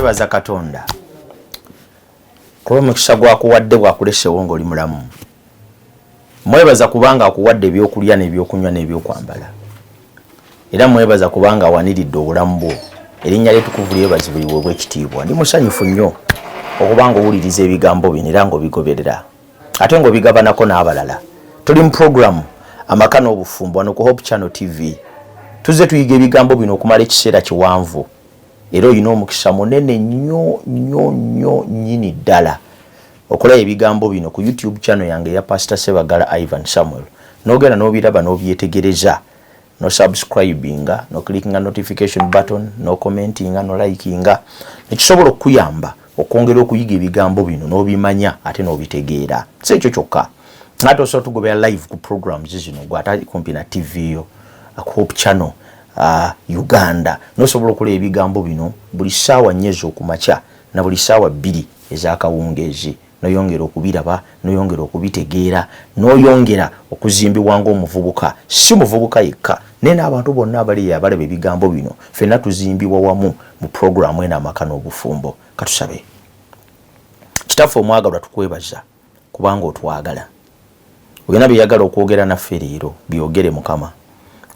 Twebaza Katonda kuba omukisa gwakuwadde bwakulesewo ng'oli mulamu. Mwebaza kubanga akuwadde ebyokulya n'ebyokunywa n'ebyokwambala. Era mwebaza kubanga awaniridde obulamu bwo. Erinnya lye tukuvu lyebazibwe liweebwe ekitiibwa. Ndi musanyufu nnyo okuba ng'owuliriza ebigambo bino era ng'obigoberera ate ng'obigabanako n'abalala. Tuli mu pulogulaamu Amaka n'Obufumbo wano ku Hope Channel TV. Tuzze tuyiga ebigambo bino okumala ekiseera kiwanvu era olina omukisa munene nnyo nnyo nnyo nnyini ddala okulaba ebigambo bino ku YouTube channel yange eya Pastor Sebagala Ivan Samuel n'ogenda n'obiraba n'obyetegereza no subscribinga no clickinga notification button no commentinga no likinga nekisobola okukuyamba okwongera okuyiga ebigambo bino n'obimanya ate n'obitegeera. Si ekyo kyokka, ate osobola tugobera live ku programs zino gwe atali kumpi na TV yo Hope Channel Uganda, n'osobola okulaba ebigambo bino buli ssaawa 4 ez'okumakya na buli ssaawa 2 ez'akawungeezi, noyongera okubiraba, noyongera okubitegeera, noyongera okuzimbibwa ng'omuvubuka. Si muvubuka yekka, naye n'abantu bonna abali abalaba ebigambo bino, ffenna tuzimbibwa wamu mu pulogulaamu eno Amaka n'Obufumbo. Katusabe. Kitaffe omwagalwa, tukwebaza kubanga otwagala. Olina byeyagala okwogera naffe leero, byogere Mukama.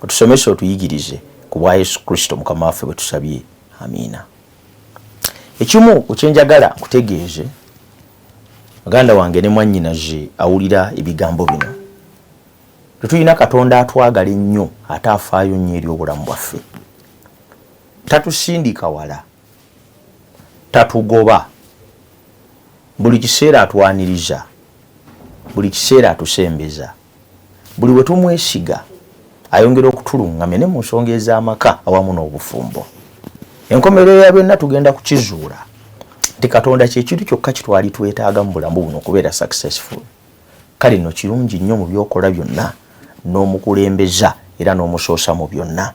Otusomese, otuyigirize ku bwa Yesu Kristo Mukama waffe bwe tusabye. Amiina. Ekimu ku kyenjagala nkutegeeze muganda wange ne mwannyinaze awulira ebigambo bino, tetulina Katonda atwagala ennyo ate afaayo nnyo eri obulamu bwaffe. Tatusindika wala, tatugoba, buli kiseera atwaniriza, buli kiseera atusembeza. Buli we tumwesiga ayongera okutulungamya ne mu nsonga ez'amaka awamu n'obufumbo. Enkomerero ya byonna tugenda kukizuula nti Katonda kye kintu kyokka kitwali twetaaga mu bulamu buno okubeera successful. Kale nno kirungi nnyo mu by'okola byonna n'omukulembeza era n'omusoosa mu byonna.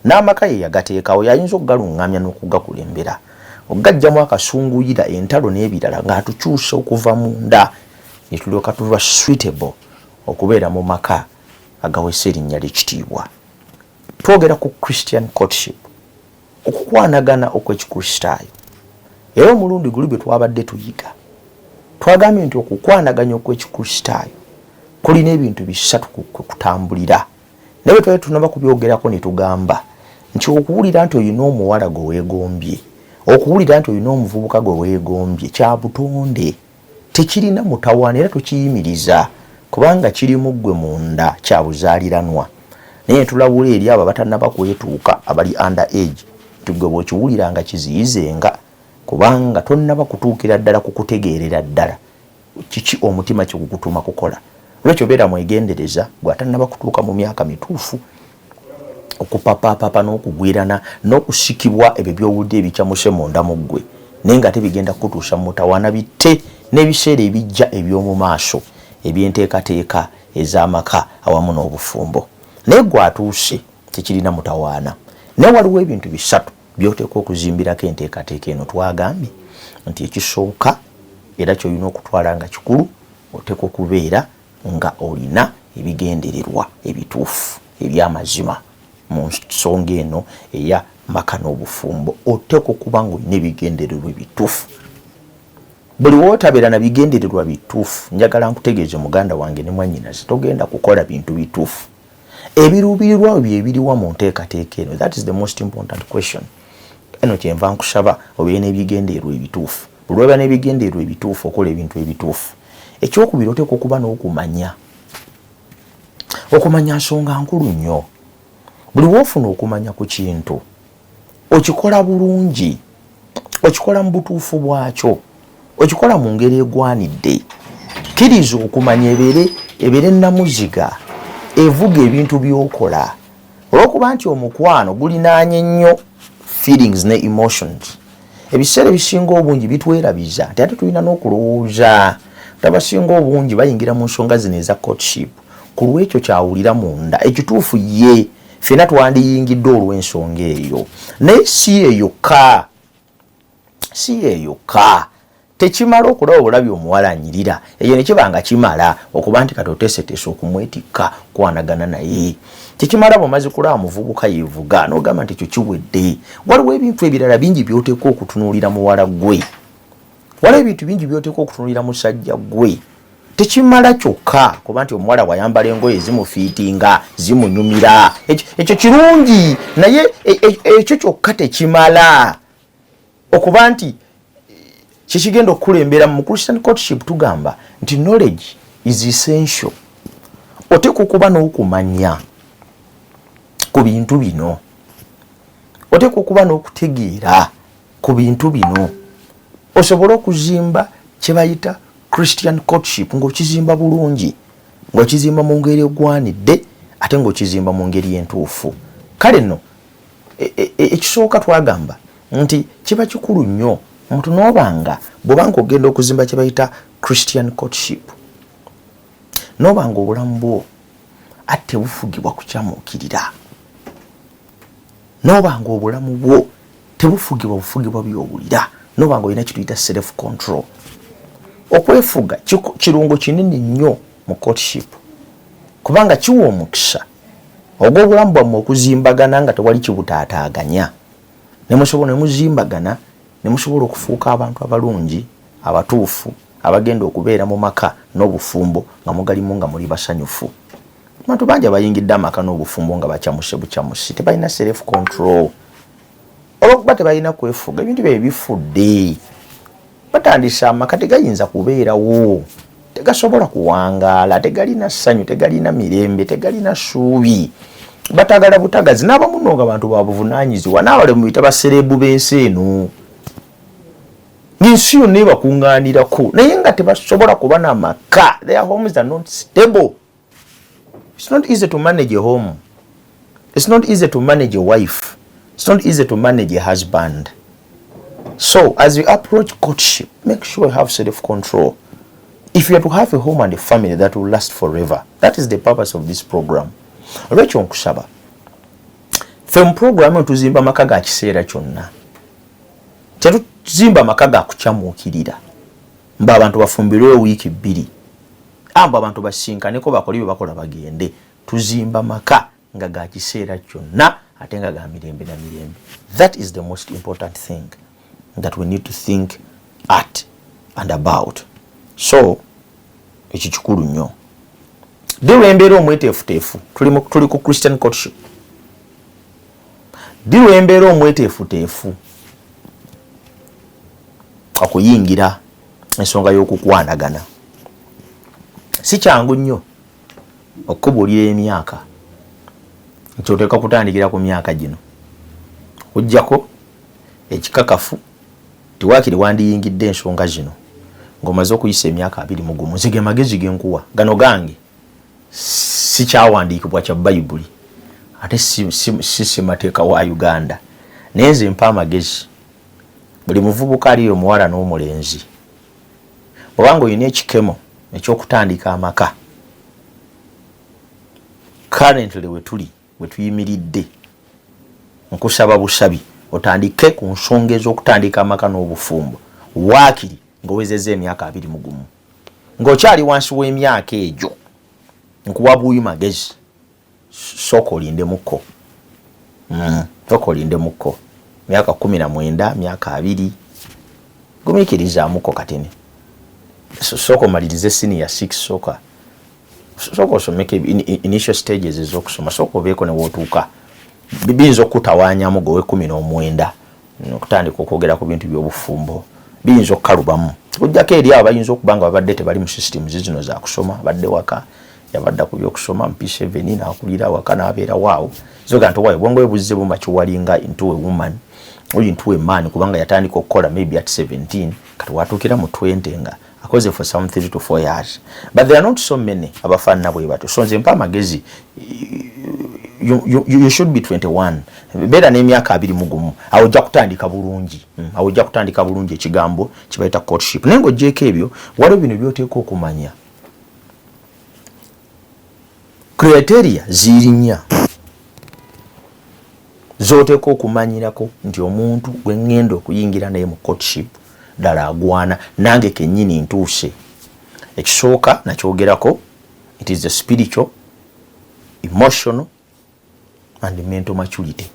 N'amaka ye yagateekawo, y'ayinza okugalungamya n'okugakulembera, okugaggyamu akasunguyira, entalo n'ebirala ng'atukyusa okuva munda ne tulyoka tuba suitable okubeera mu maka agaweesa erinnya ly'ekitiibwa. Twogera ku Christian courtship, okukwanagana okw'Ekikristaayo. Era omulundi guli bwe twabadde tuyiga, twagambye nti okukwanaganya okw'Ekikristaayo kulina ebintu bisatu kwe kutambulira. Naye bwe twali tunaba kubyogerako ne tugamba nti okuwulira nti olina omuwala gwe weegombye, okuwulira nti olina omuvubuka gwe weegombye kya butonde, tekirina mutawaana era tokiyimiriza kubanga kiri mu ggwe munda, kya buzaaliranwa. Naye ne tulabula eri abo abatannaba kwetuuka abali under age nti ggwe bw'okiwuliranga kiziyizenga kubanga tonnaba kutuukira ddala ku kutegeerera ddala kiki omutima kye gukutuma kukola. Lwekyo beera mwegendereza gwe atannaba kutuuka mu myaka mituufu okupapaapapa n'okugwirana n'okusikibwa ebyo by'owulidde ebikyamuse munda mu ggwe naye nga tebigenda kukutuusa mu mutawaana, bitte n'ebiseera ebijja eby'omu maaso eby'enteekateeka ez'amaka awamu n'obufumbo. Naye ggwe atuuse tekirina mutawaana. Naye waliwo ebintu bisatu by'oteekwa okuzimbirako enteekateeka eno. Twagambye nti ekisooka era ky'olina okutwala nga kikulu, oteekwa okubeera nga olina ebigendererwa ebituufu eby'amazima mu nsonga eno eya maka n'obufumbo. Oteekwa okuba nga olina ebigendererwa ebituufu. Buli w'otabeera na bigendererwa bituufu, njagala nkutegeeze muganda wange ne mwannyinaze, togenda kukola bintu bituufu. Ebiruubirirwa byo ebiriwa mu nteekateeka eno? That is the most important question. Eno kyenva nkusaba obeere n'ebigendererwa ebituufu. Buli lw'obeera n'ebigendererwa ebituufu okola ebintu ebituufu. Ekyokubiri, oteekwa okuba n'okumanya. Okumanya nsonga nkulu nnyo. Buli w'ofuna okumanya ku kintu okikola bulungi, okikola mu butuufu bwakyo, okikola mu ngeri egwanidde. Kkiriza okumanya ebeere ebeere namuziga evuga ebintu by'okola. Olw'okuba nti omukwano gulinaanye nnyo feelings ne emotions, ebiseera ebisinga obungi bitwerabiza nti ate tulina n'okulowooza. Abasinga obungi bayingira mu nsonga zino eza courtship ku lw'ekyo kyawulira munda. Ekituufu ye ffenna twandiyingidde olw'ensonga eyo, naye si ye yokka, si ye yokka. Tekimala okulaba obulabi omuwala anyirira, eyo ne kiba nga kimala okuba nti kati oteeseteese okumwetikka kwanagana naye. Tekimala bw'omaze kulaba muvubuka yeevuga n'ogamba nti ekyo kiwedde. Waliwo ebintu ebirala bingi by'oteekwa okutunuulira muwala gwe. Waliwo ebintu bingi by'oteekwa okutunuulira musajja gwe. Tekimala kyokka kuba nti omuwala bw'ayambala engoye zimufiitinga, zimunyumira. Ekyo kirungi naye ekyo kyokka tekimala. Okuba nti kyekigenda okukulembera mu Christian courtship, tugamba nti knowledge is essential. Oteekwa okuba n'okumanya ku bintu bino, oteekwa okuba n'okutegeera ku bintu bino, osobole okuzimba kye bayita Christian courtship ng'okizimba bulungi, ng'okizimba mu ngeri egwanidde, ate ng'okizimba mu ngeri entuufu. Kale nno ekisooka twagamba nti kiba kikulu nnyo omuntu n'obanga bw'obanga ogenda okuzimba kye bayita Christian courtship, n'obanga obulamu bwo ate tebufugibwa kukyamuukirira, n'obanga obulamu bwo tebufugibwa bufugibwa by'owulira, n'obanga olina kituyita self control. Okwefuga kirungo kinene nnyo mu courtship, kubanga kiwa omukisa ogw'obulamu bwammwe okuzimbagana nga tewali kibutaataaganya, ne musobola ne muzimbagana ne musobola okufuuka abantu abalungi abatuufu abagenda okubeera mu maka n'obufumbo nga mugalimu nga muli basanyufu. Abantu bangi abayingidde amaka n'obufumbo nga bakyamuse bukyamusi, tebalina self control olwokuba tebalina kwefuga, ebintu byabwe bifudde. Batandise amaka tegayinza kubeerawo, tegasobola kuwangaala, tegalina ssanyu, tegalina mirembe, tegalina ssuubi, batagala butagazi. N'abamu nno nga bantu babuvunaanyizibwa, n'abale muyita basereebu b'ensi eno, ng'ensi yonna ebakuŋŋaanirako, naye nga tebasobola kuba na maka. Their homes are not stable. It's not easy to manage a home. It's not easy to manage a wife. It's not easy to manage a husband. So as you approach courtship, make sure you have self-control. If you are to have a home and a family that will last forever, that is the purpose of this program. Olwekyo nkusaba, ffe mu program eno tuzimba maka ga kiseera kyonna, tetuzimba maka ga kukyamuukirira mbu abantu bafumbirweyo wiiki 2, ambu abantu basinkaneko bakole bye bakola bagende. Tuzimba maka nga ga kiseera kyonna ate nga ga mirembe na mirembe. That is the most important thing that we need to think at and about. So ekyo kikulu nnyo. Ddi lwembeera omweteefuteefu? Tuli ku Christian courtship. Ddi lwembeera omweteefuteefu okuyingira ensonga y'okukwanagana? Si kyangu nnyo okukubuulira emyaka nti oteeka kutandikira ku myaka gino, okuggyako ekikakafu nti waakiri wandiyingidde ensonga zino ng'omaze okuyisa emyaka 21. Nze ge magezi ge nkuwa gano gange, si kyawandiikibwa kya Bayibuli, ate si ssemateeka wa Uganda, naye nze mpa amagezi buli muvubuka aliyo, omuwala n'omulenzi. Bw'obanga olina ekikemo eky'okutandika amaka, currently we tuli, we tuyimiridde, nkusaba busabi otandike ku nsonga ez'okutandika amaka n'obufumbo waakiri ng'owezezza emyaka 21. Ng'okyali wansi w'emyaka egyo, nkuwa buuyi magezi, sooka olindemukko, sooka olindemukko myaka 19, myaka 20, gumiikirizaamuko katini, sooka omalirize senior 6, sooka osomeko initial stages ez'okusoma, sooka obeeko ne wootuuka. Biyinza okukutawaanyamu gwe 19 okutandika okwogera ku bintu by'obufumbo, biyinza okukalubamu, okuggyako eri abo bayinza okuba nga babadde tebali mu systems zino za kusoma, badde waka, yabadda ku byokusoma mu P7 n'akulira waka n'abeera waawo zoga nti waayo obwongo bwe buzze bumaturinga into a woman or into a man, kubanga yatandika okukola maybe at 17, kati watuukira mu 20 nga akoze for some 3 to 4 years. But there are not so many abafaanana bwe batyo. So nze mpa amagezi, you should be 21, beera n'emyaka 21, awo ojja kutandika bulungi, awo ojja kutandika bulungi ekigambo kibayita courtship. Naye ng'oggyeeko ebyo, waliwo bino by'oteeka okumanya. Criteria ziri nnya z'oteeka okumanyirako nti omuntu gwe ŋŋenda okuyingira naye mu courtship Ddala agwana nange kennyini ntuuse. Ekisooka nakyogerako, it is the spiritual, emotional and mental maturity.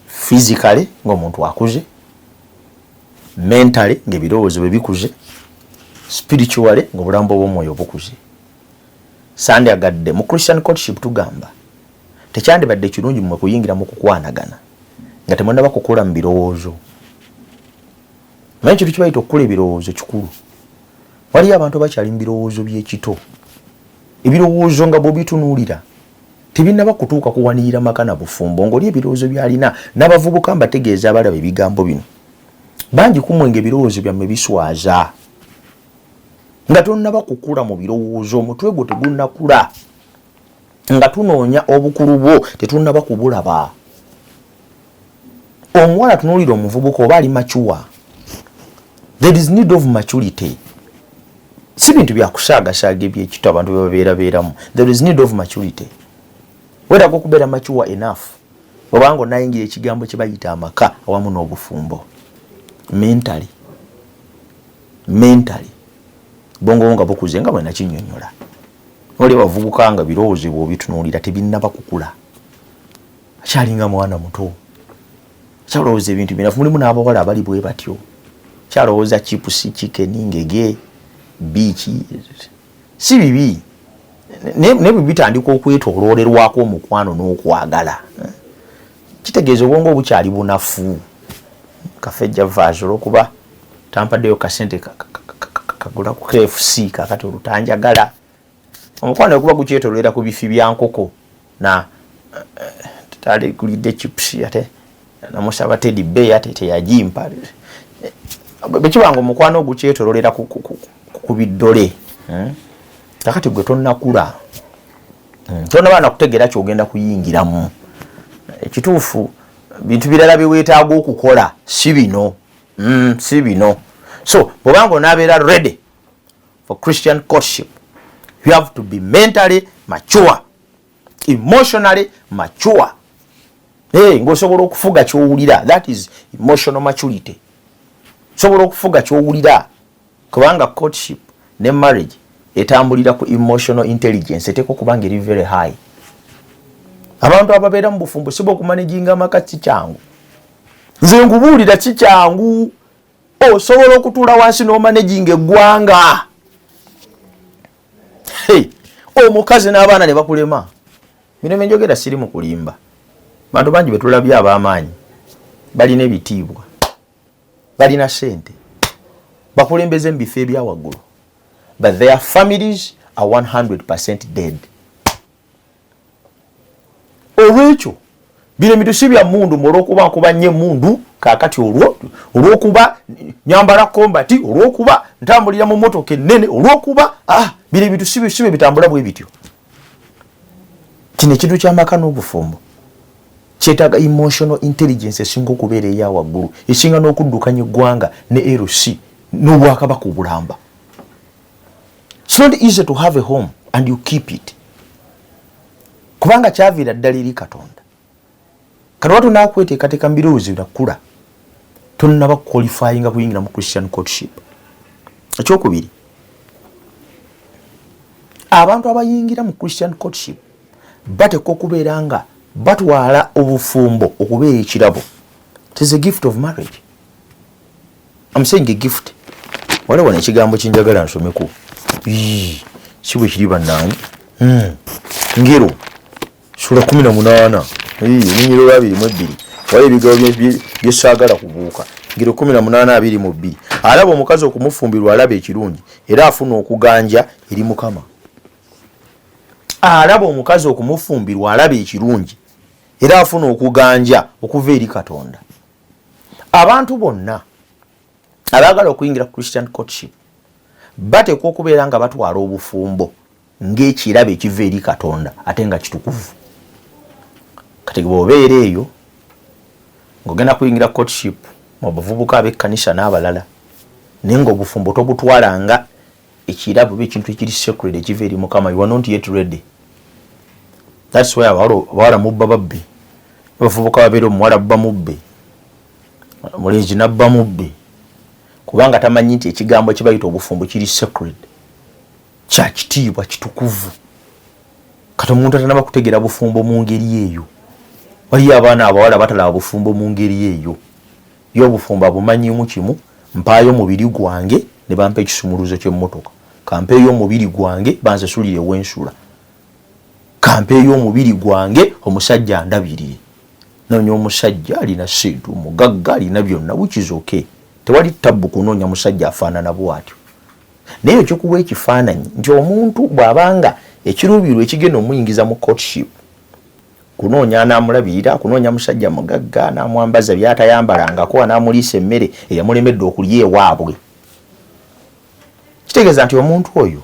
Physically ng'omuntu akuze, mentally ng'ebirowoozo bwe bikuze, spiritually ng'obulamu bw'omwoyo bukuze. Sandyagadde mu Christian courtship, tugamba tekyandibadde kirungi mmwe kuyingira mu kukwanagana nga temunaba kukula mu birowoozo. Naye ekintu kibayita okukula ebirowoozo kikulu. Waliyo abantu abakyali mu birowoozo by'ekito, ebirowoozo nga bw'obitunuulira tebinnaba kutuuka kuwanirira maka na bufumbo, ng'oli ebirowoozo by'alina. N'abavubuka mbategeeza, abalaba ebigambo bino, bangi kumwe nga ebirowoozo byammwe biswaza, nga tonnaba kukula mu birowoozo, omutwe gwo tegunnakula, nga tunoonya obukulu bwo tetunnaba kubulaba. Omuwala tunuulira omuvubuka oba ali mature. There is need of maturity. Si bintu byakusaagasaaga ebyekito abantu bebabeerabeeramu. There is need of maturity. Weetaaga okubeera mature enough obanga onayingira ekigambo kye bayita amaka awamu n'obufumbo. Mentally bongo nga bukuze, nga bwe nakinnyonnyola. Oli abavubuka nga birowoozo bw'obitunuulira tebinnaba kukula, akyalinga mwana muto, kyalowooza ebintu binafu. Mulimu n'abawala abali bwe batyo, kyalowooza chips, chicken, ngege, biiki. Si bibi, naye bwe bitandika okwetoloolerwako omukwano n'okwagala, kitegeeza obwongo obukyali bunafu. Kafe javas olwokuba tampaddeyo kasente kagula ku KFC, kakati olutanjagala. Omukwano okuba gukyetololera ku bifi bya nkoko na taligulidde chips, ate namusaba teddy bear, ate teyagimpa. Bwekibanga omukwano ogukyetololera ku biddole, Kakati gwe tonnakula, Tonnaba nakutegeera kyogenda kuyingiramu. Ekituufu bintu birala byeweetaaga okukola, si bino, si bino. So bwobanga onaabeera ready for Christian courtship, you have to be mentally mature, emotionally mature. Hey, ng'osobola okufuga kyowulira, that is emotional maturity. Osobola okufuga kyowulira, kubanga courtship ne marriage etambulira ku emotional intelligence, eteeka okuba nga eri very high. Abantu ababeera mu bufumbo siba okumanaginga amaka kikyangu. Nze nkubuulira, kikyangu. Osobola okutuula wansi n'omanaginga eggwanga, omukazi n'abaana ne bakulema. Bino byenjogera siri mu kulimba. Bantu bangi betulabye ab'amaanyi, balina ebitiibwa, balina sente, bakulembeze mu bifo ebyawaggulu, but their families are 100% dead. Olwekyo bino ebintu si bya mundu. Olwokuba nkuba nnyo emundu kakati, olwo olwokuba nyambala kombati, olwokuba ntambulira mu motoka ennene, olwokuba bino ebintu si bye bitambula bwe bityo. Kino ekintu kyamaka n'obufumbo kyetaaga emotional intelligence esinga okubeera eya waggulu, esinga n'okuddukanya eggwanga ne LC n'obwakabaka obulamba. It's not easy to have a home and you keep it, kubanga kyaviira ddala eri Katonda. Kati oba tonakweteekateeka mu birowoozo binakula, tonnaba qualifyinga kuyingira mu Christian courtship. Ekyokubiri, abantu abayingira mu Christian courtship bateekwa okubeera nga batwala obufumbo okubeera ekirabo. It is a gift of marriage. I'm saying a gift. Waliwo wano ekigambo kinjagala nsomeko. Si bwe kiri bannange? Ngero sula 18, olunyiro lwa 22. Waliwo ebigambo byesaagala kubuuka. Ngero 18:22: alaba omukazi okumufumbirwa alaba ekirungi, era afuna okuganja eri Mukama. Alaba omukazi okumufumbirwa alaba ekirungi, era afuna okuganja okuva eri Katonda. Abantu bonna abaagala okuyingira Christian courtship bateekwa okubeera nga batwala obufumbo ng'ekirabo ekiva eri Katonda, ate nga kitukuvu. Kati bw'obeera eyo ng'ogenda kuyingira courtship mu bavubuka ab'ekkanisa n'abalala, naye ng'obufumbo tobutwala nga ekirabo oba ekintu ekiri sacred ekiva eri Mukama, you are not yet ready. That's why abawala mubba babbe, abavubuka babeera omuwala bba mubbe. Omulenzi nabba mubbe, kubanga tamanyi nti ekigambo kyebayita obufumbo kiri sacred, kya kitiibwa, kitukuvu. Kati omuntu atanaba kutegeera bufumbo mu ngeri eyo, waliyo abaana abawala batalaba bufumbo mu ngeri eyo. Ye obufumbo abumanyimu kimu: mpaayo omubiri gwange ne bampa ekisumuluzo ky'emmotoka, kampeeyo omubiri gwange bansasulire ewensula, kampeeyo omubiri gwange omusajja andabirire. Noonya omusajja alina sente, omugagga, alina byonna, which is okay. Tewali tabbu kunoonya musajja afaanana bwatyo. Naye ekyokuwa ekifaananyi nti omuntu bw'abanga ekiruubirirwa ekigenda omuyingiza mu courtship kunoonya anaamulabirira, kunoonya musajja mugagga anaamwambaza byatayambalangako, anaamuliisa emmere eyamulemedde okulya ewaabwe, kitegeeza nti omuntu oyo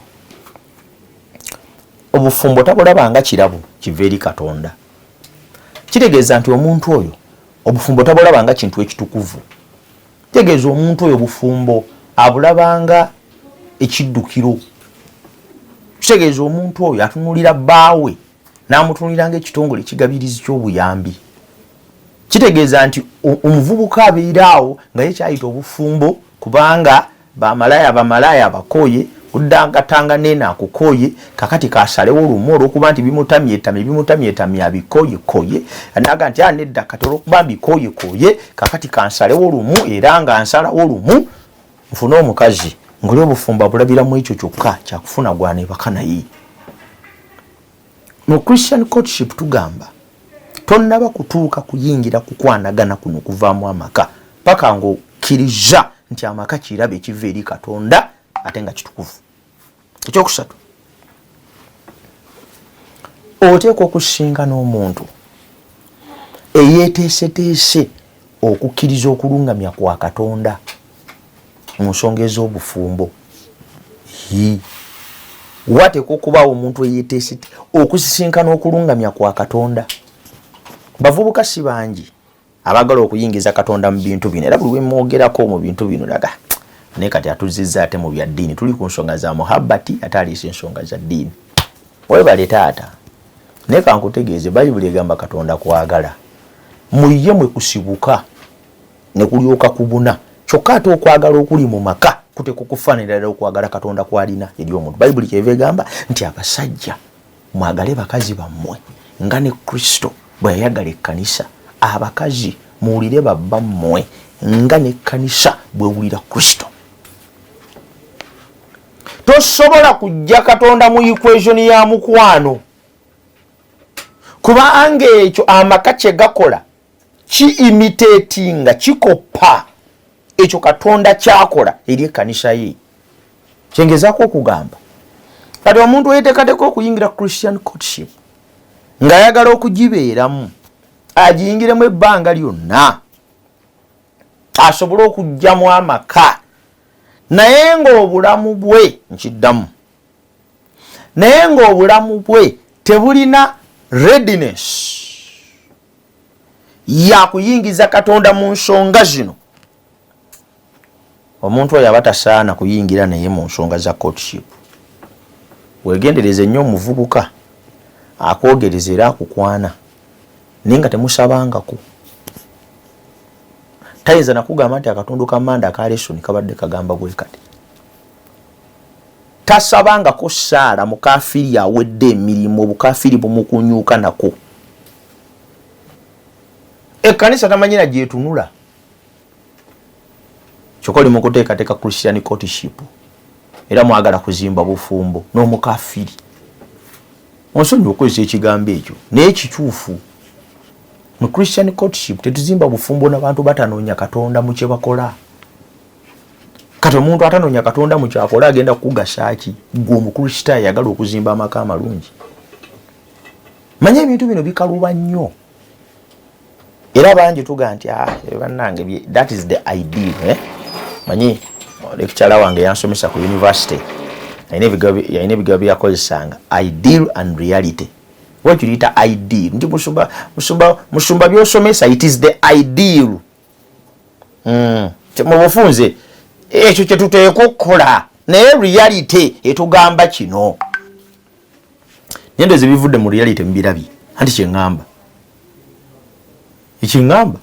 obufumbo tabulabanga kirabo kiva eri Katonda. Kitegeeza nti omuntu oyo obufumbo tabulabanga kintu ekitukuvu. Kitegeeza omuntu oyo obufumbo abulabanga ekiddukiro. Kitegeeza omuntu oyo atunulira bbaawe n'amutunulira nga ekitongole ekigabirizi ky'obuyambi. Kitegeeza nti omuvubuka abeera awo nga ye kyayita obufumbo, kubanga bamalaya bamalaya abakoye kuddangatanga neeno akukoye, kakati kasalewo lumu olwokuba nti bimutamyetamye, bimutamyetamye, abikoyekoye, naga nti anedda, kati olwokuba mbikoyekoye, kakati kansalewo lumu, era nga nsalawo lumu nfune omukazi. Ngaoli obufumbo abulabiramu ekyo kyokka, kyakufuna gwanebaka naye. Mu Christian courtship tugamba tonnaba kutuuka kuyingira kukwanagana kuno kuvaamu amaka paka ngaokkiriza nti amaka kirabo ekiva eri Katonda ate nga kitukuvu. Ekyokusatu, oteekwa okusinkana omuntu eyeeteeseteese okukkiriza okulungamya kwa Katonda mu nsonga ez'obufumbo. Wateekwa okubaawo omuntu eyeeteesete okusisinkana okulungamya kwa Katonda. Bavubuka si bangi abaagala okuyingiza Katonda mu bintu bino, era buli wemwogerako mu bintu bino laga naye kati atuzizza ate mu bya ddiini. Tuli ku nsonga za muhabbati, ate aliisa ensonga za ddiini. Webale taata, naye kankutegeeze, Bayibuli egamba Katonda kwagala, mu ye mwe kusibuka ne kulyoka kubuna. Kyokka ate okwagala okuli mu maka kuteekwa okufaananira ddala okwagala Katonda kwalina eri omuntu. Bayibuli kyeva egamba nti abasajja mwagale bakazi bammwe nga ne Kristo bwe yayagala ekkanisa, abakazi muwulire babba mmwe nga n'ekkanisa bwewulira Kristo. Tosobola kujja Katonda mu equation ya mukwano, kubanga ekyo amaka kye gakola ki imitatinga, kikoppa ekyo Katonda kyakola eri ekkanisa ye. Kyengezaako okugamba, kati omuntu eyeteekateeka okuyingira Christian courtship ng'ayagala okugibeeramu, agiyingiremu ebbanga lyonna asobole okugjamu amaka, naye ng'obulamu bwe, nkiddamu, naye ng'obulamu bwe tebulina readiness yakuyingiza Katonda mu nsonga zino, omuntu oyo aba tasaana kuyingira naye mu nsonga za courtship. Wegendereze nnyo omuvubuka akwogereza era akukwana naye nga temusabangako. Tayinza nakugamba nti akatundu ka manda aka lesson kabadde kagamba bwe kati. Tasabangako saala. Mukafiri awedde emirimu, obukafiri bumukunyuuka nako. Ekkanisa tamanyira gyetunula, kyokka oli mukuteekateeka Christian courtship era mwagala kuzimba bufumbo n'omukafiri. Onsonyiwa okukozesa ekigambo ekyo, naye kituufu. Mu Christian courtship tetuzimba bufumbo nabantu batanoonya Katonda mu kye bakola. Kati omuntu atanoonya Katonda mu kyakola agenda kukugasa ki, gwe Omukristaayo ayagala okuzimba amaka amalungi? Manye ebintu bino bikaluba nnyo, era bangi tuga nti, "Ah, bannange, that is the ideal." Eh? Manyi lecturer wange yansomesa ku university yalina ebigambo byeyakozesanga, ideal and reality. Wakiriyita ideal nti musumba, musumba, musumba, byosomesa, it is the ideal. Mu bufunze ekyo kyetuteeka okukola, naye reality etugamba kino. Nendezi bivudde mu reality mubirabye. Anti kyeŋŋamba, ekiŋŋamba,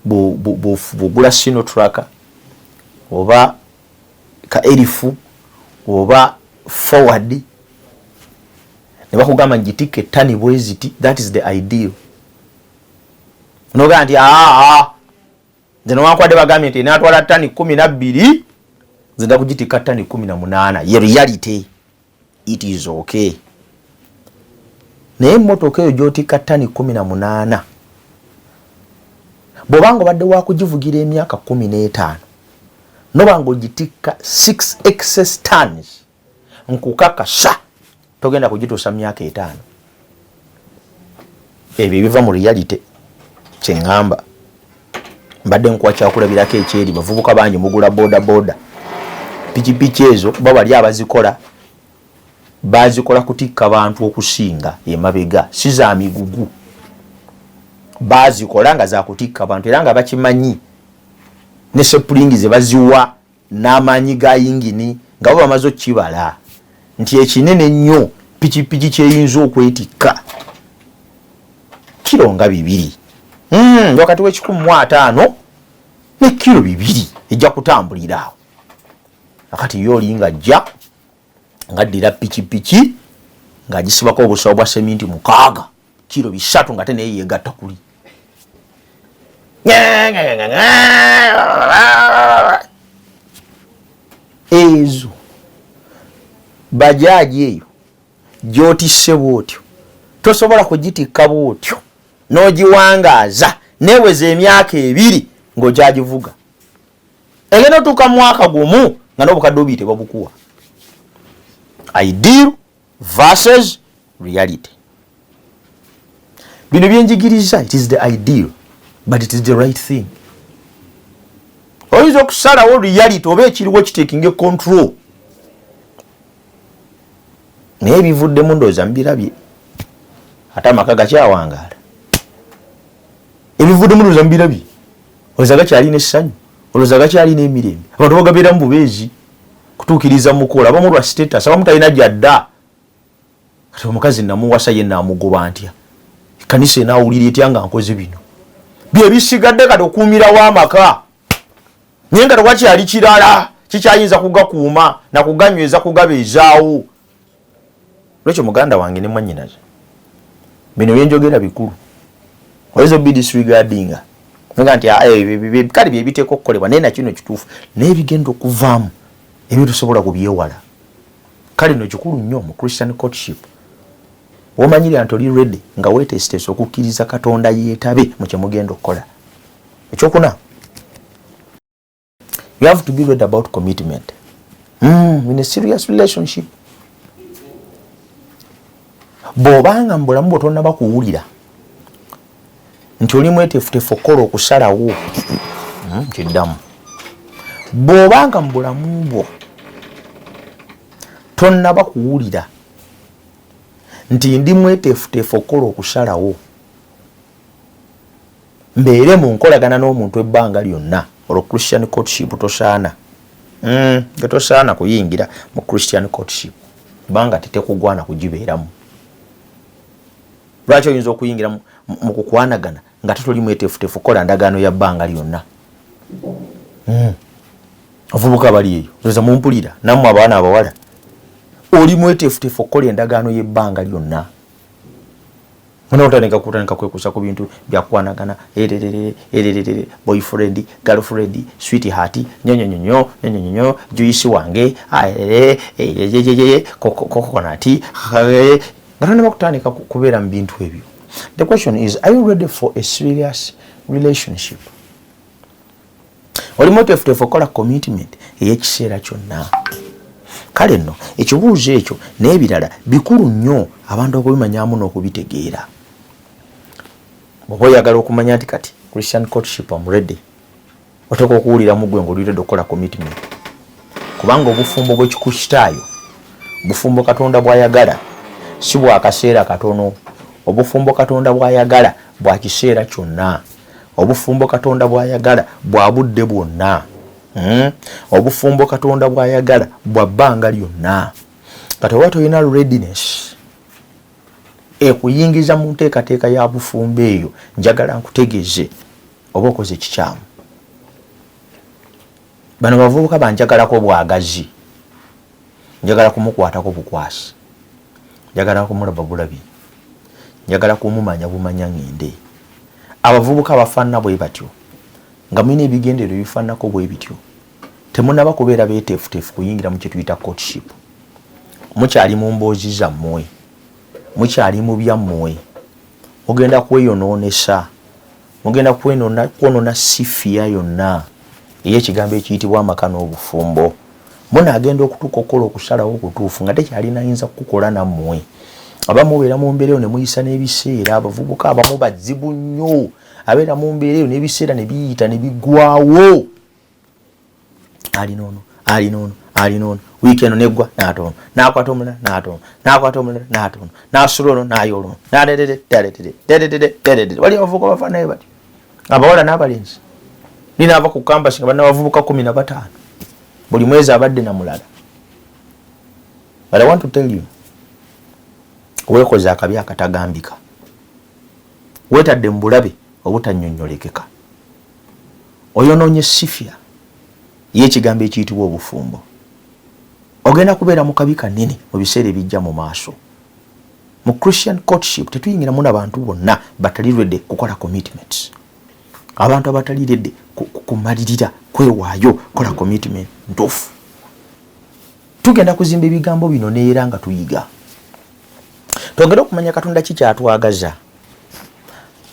Bwogula Sinotruk oba ka Elf oba Forward ne bakugamba ngitikka ettani bweziti, that is the ideal. Nogamba nti, "Aa, nze newankwadde bagambye nti enatwala ttani 12, nze nda kugitikka ttani 18." Ye reality, it is okay. Naye emmotoka eyo gyotikka ttani 18, bw'obanga obadde wakugivugira emyaka 15, noba nga ogitikka 6 excess tons, nkukakasa togenda kugituusa mu myaka 5. Ebyo ebiva mu reality kyeŋŋamba. Mbadde nkuwa kyakulabirako ekyeri bavubuka bangi mugula boda boda, pikipiki ezo bo bali abazikola bazikola kutikka bantu okusinga emabega, si za migugu. Bazikola nga zakutikka bantu era nga bakimanyi ne spring ze baziwa n'amaanyi ga yingini nga bo bamaze okukibala nti ekinene ennyo pikipiki kyeyinza okwetikka kiro nga 200, wakati w'150 ne kiro 200 ejja kutambulira awo. Akati ye oli nga ajja ng'addira pikipiki ng'agisibako obusawo bwa seminti 6, kiro 300, nga te naye yegatta kuli. Ezo bajaaji eyo gyotisse bwotyo tosobola kugitikka bwotyo n'ogiwangaaza neweza emyaka 2 ng'okyagivuga. Egenda otuuka mu mwaka gumu nga n'obukadde 2 tebabukuwa. Ideal versus reality. Bino byenjigiriza, it is the ideal, but it is the right thing. Oyinza okusalawo reality oba ekiriwo kitakinga control, naye ebivuddemu ndowooza mubirabye, ate amaka gakyawangaala. Ebivuddemu ndowooza mubirabye, olowooza gakyalina essanyu, olowooza gakyalina emirembe. Abantu bagabeeramu bubeezi kutuukiriza mukola, abamu lwa status, abamu talina gyadda. Kati omukazi namuwasa, ye namugoba ntya? Ekkanisa enaawulira etya nga nkoze bino? Byebisigadde kati okuumirawo amaka, naye nga tewakyali kirala kikyayinza kugakuuma nakuganyweza kugabeezaawo. Lwekyo muganda wange ne mwannyinaze, bino byenjogera bikulu. Oyinza obidisregardinga nga nti, "Ah, kale byebiteeka okukolebwa," naye nakino kituufu, naye bigenda okuvaamu ebyo tosobola kubyewala. Kale no kikulu nnyo mu Christian courtship womanyirira nti oli ready nga weteesiteese okukkiriza Katonda yeetabe mu kyemugenda okukola. Ekyokuna, you have to be ready about commitment in a serious relationship. Bw'obanga mu bulamu bwo tonnaba kuwulira nti oli mweteefuteefu okukola okusalawo, kiddamu, bw'obanga mu bulamu bwo tonnaba kuwulira nti ndi mweteefuteefu okukola okusalawo mbeere mu nkolagana n'omuntu ebbanga lyonna, olwo Christian courtship tosaana. Tosaana kuyingira mu Christian courtship kubanga tetekugwana kugibeeramu. Lwaki oyinza okuyingira mu kukwanagana nga tetoli mweteefuteefu kukola ndagaano ya bbanga lyonna? Abavubuka bali eyo oza mumpulira, nammwe abaana abawala, oli mweteefuteefu okukola endagaano y'ebbanga lyonna? Otandika kutandika kwekusa ku bintu byakwanagana, ererere ererere, boyfriend, girlfriend, sweetheart, nyonyonyonyo nyonyonyonyo, juice wange, aerere coconut, nga tonaba kutandika kubeera mu bintu ebyo. The question is, are you ready for a serious relationship? Oli mweteefuteefu okukola commitment ey'ekiseera kyonna? Kale nno ekibuuzo ekyo n'ebirala bikulu nnyo abantu okubimanyamu n'okubitegeera. Bw'oba oyagala okumanya nti kati Christian courtship am ready, oteeka okuwuliramu gwe ng'oli ready okukola commitment, kubanga obufumbo bw'Ekikristaayo, bufumbo Katonda bw'ayagala, si bwa kaseera katono. Obufumbo Katonda bw'ayagala bwa kiseera kyonna. Obufumbo Katonda bw'ayagala bwa budde bwonna. Obufumbo Katonda bw'ayagala bwa bbanga lyonna. Kati oba tolina readiness ekuyingiza mu nteekateeka ya bufumbo eyo, njagala nkutegeeze Oba okoze ekikyamu. Bano bavubuka banjagalako bwagazi, njagala kumukwatako bukwasi, njagala kumulaba bulabi, njagala kumumanya bumanya ngende. Abavubuka abafaanana bwe batyo nga mulina ebigendererwa ebifaananako bwe bityo, temunaba kubeera beeteefuteefu kuyingira mu kye tuyita courtship. Mukyali mu mboozi zammwe, mukyali mu byammwe, mugenda kweyonoonesa, mugenda kwonoona sifiya yonna ey'ekigambo ekiyitibwa amaka n'obufumbo. Munaagenda okutuuka okukola okusalawo okutuufu nga tekyalina ayinza kukukola nammwe. Abamu mubeera mu mbeera eyo ne muyisa n'ebiseera. Abavubuka abamu bazibu nnyo, abeera mu mbeera eyo n'ebiseera ne biyita ne bigwawo. Alina ono, alina ono, alina ono, wiiki eno neggwa n'atono, n'akwata omulala n'atono, n'akwata omulala n'atono, n'asula ono n'ayoola ono, n'aterere terere terere terere. Wali abavubuka bafaanayo batyo, abawala n'abalenzi. Ninaava ku campus nga banna bavubuka 15, buli mwezi abadde na mulala. But I want to tell you, weekoze akabi akatagambika, weetadde mu bulabe obutannyonnyolekeka, oyonoonye sifya y'ekigambo ekiyitibwa obufumbo. Ogenda kubeera mu kabi kanene mu biseera ebijja mu maaso. Mu Christian courtship tetuyingiramu na bantu bonna batali ready kukola commitments, abantu abatali ready kumalirira kwewaayo kola commitment ntuufu. Tugenda kuzimba ebigambo bino neera nga tuyiga, twongere okumanya Katonda ki kyatwagaza.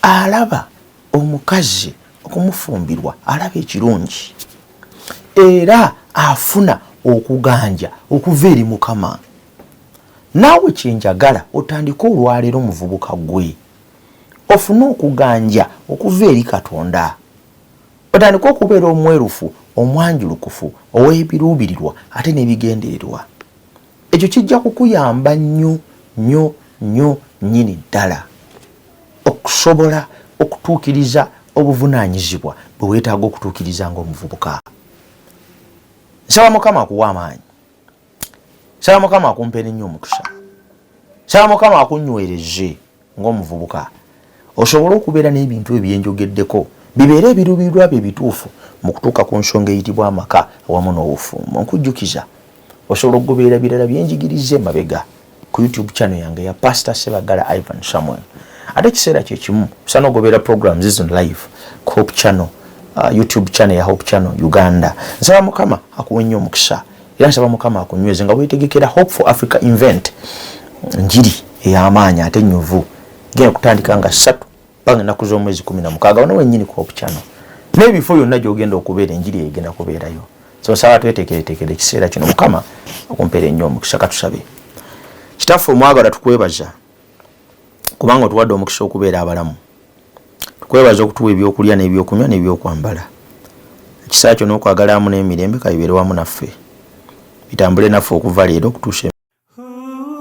Alaba omukazi okumufumbirwa, alaba ekirungi era afuna okuganja okuva eri Mukama. Naawe kyenjagala otandike olwaleero, muvubuka gwe, ofune okuganja okuva eri Katonda, otandike okubeera omwerufu, omwanjulukufu, ow'ebiruubirirwa ate n'ebigendererwa. Ekyo kijja kukuyamba nnyo nnyo nnyo nnyini ddala okusobola okutuukiriza obuvunaanyizibwa bwe weetaaga okutuukiriza ng'omuvubuka. Nsaba Mukama akuwa amaanyi, nsaba Mukama akumpeere nnyo omukisa, nsaba Mukama akunywereze ng'omuvubuka osobole okubeera n'ebintu ebyo byenjogeddeko bibeere ebiruubirirwa byo ebituufu mu kutuuka ku nsonga eyitibwa amaka awamu n'obufumbo. Nkujjukiza, osobola okugoberera birala byenjigiriza emabega ku YouTube channel yange ya Pastor Sebagala Ivan Samuel. Ate ekiseera kye kimu osana ogoberera programs zino live ku Hope Channel, YouTube channel ya Hope Channel Uganda. Nsaba Mukama akuwe nnyo omukisa, era nsaba Mukama akunyweze nga weetegekera Hope for Africa event, njiri ey'amaanyi ate ennyuvu, genda kutandika nga 3 paka ennaku z'omwezi 16 wano wennyini ku Hope Channel n'ebifo byonna gy'ogenda okubeera, enjiri eyo egenda kubeerayo. So nsaba tweteekereteekere ekiseera kino. Mukama akumpeere nnyo omukisa. Katusabe. Kitaffe omwagalwa, tukwebaza kubanga otuwadde omukisa okubeera abalamu. Tukwebaza okutuwa ebyokulya n'ebyokunywa n'ebyokwambala. Ekisa kyo n'okwagala amu n'emirembe kabibeere wamu naffe, bitambule naffe okuva leero okutuusa